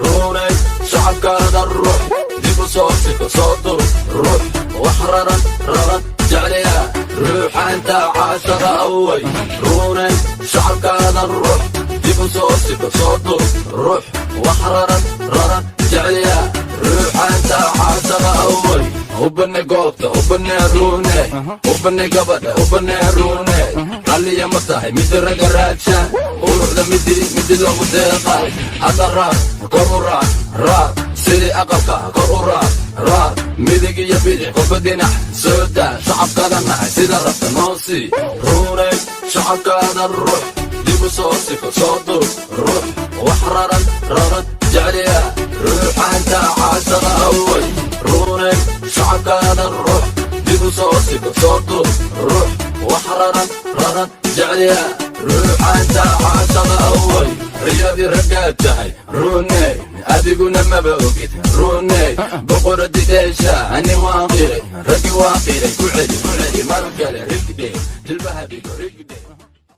Runay, shacabkaada ruux dib u soo siko, soo dur ruux wax raran raran jecliya, ruuxaanta caashaqa away. Runay, shacabkaada ruux dib u soo siko, soo dur ruux wax raran raran jecliya, ruuxaanta caashaqa away. Ubane goobta, ubane rune, ubane gabadha, ubane rune. Ralliya ma tahay midi ragga raadsha, quruxda midi midi lagu deeqay. Hadda raar, kor u raar raar, sidii aqalka kor u raar raar, midig iyo bidix qofba dhinac soo daa. Shacabkaada nahay, sida rabta noo sii. Runay, shacabkaada ruux dib u soo siko, soo dur ruux wax raran raran jecliya, ruuxaanta caashaqa away. Runay, shacabkaada ruux dib u soo siko, soo dur ruux wax raran raran jecliya, ruuxaanta caashaqa away. Riyadii raggaad tahay runey, adiguna maba ogid runey. Boqoradi dheesha ani waan qiray, raggi waan qiray. Ku celi, ku celi mar.